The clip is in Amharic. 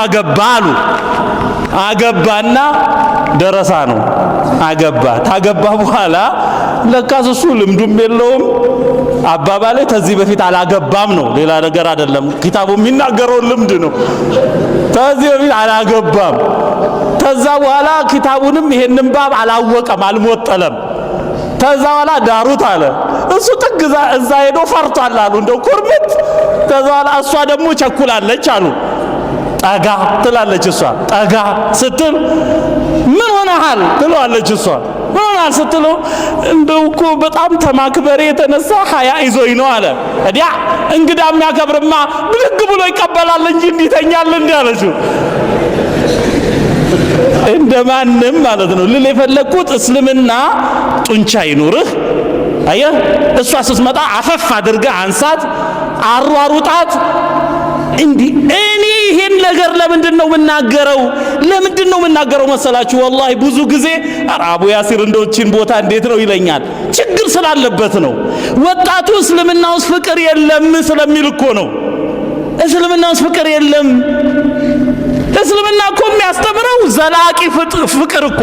አገባ አሉ። አገባና ደረሳ ነው አገባ። ታገባ በኋላ ለካስ እሱ ልምዱም የለውም፣ አባባሌ ከዚህ በፊት አላገባም ነው፣ ሌላ ነገር አይደለም። ኪታቡ የሚናገረውን ልምድ ነው። ከዚህ በፊት አላገባም። ከዛ በኋላ ኪታቡንም ይሄንን ባብ አላወቀም፣ አልሞጠለም። ከዛ በኋላ ዳሩት አለ። እሱ ጥግ እዛ ሄዶ ፈርቷል አሉ፣ እንደው ኩርምት። ከዛ በኋላ እሷ ደግሞ ቸኩላለች አሉ። ጠጋ ትላለች እሷ። ጠጋ ስትል ምን ሆነሃል ትለዋለች እሷ። ምን ሆነሃል ስትለው እንደው እኮ በጣም ተማክበሬ የተነሳ ሀያ ይዞኝ ነው አለ። እዲያ እንግዳ የሚያከብርማ ብድግ ብሎ ይቀበላል እንጂ እንዲተኛል እንዲህ አለችው። እንደማንም ማለት ነው ልል የፈለግኩት እስልምና ጡንቻ ይኑርህ። አየህ፣ እሷ ስትመጣ አፈፍ አድርገህ አንሳት፣ አሯሩጣት። እንዲህ እኔ ይሄን ነገር ለምንድን ነው የምናገረው? ለምንድን ነው የምናገረው መሰላችሁ? ወላሂ ብዙ ጊዜ ኧረ አቡ ያሲር እንደዎችን ቦታ እንዴት ነው ይለኛል። ችግር ስላለበት ነው። ወጣቱ እስልምና ውስጥ ፍቅር የለም ስለሚል እኮ ነው። እስልምና ውስጥ ፍቅር የለም። እስልምና እኮ የሚያስተምረው ዘላቂ ፍቅር እኮ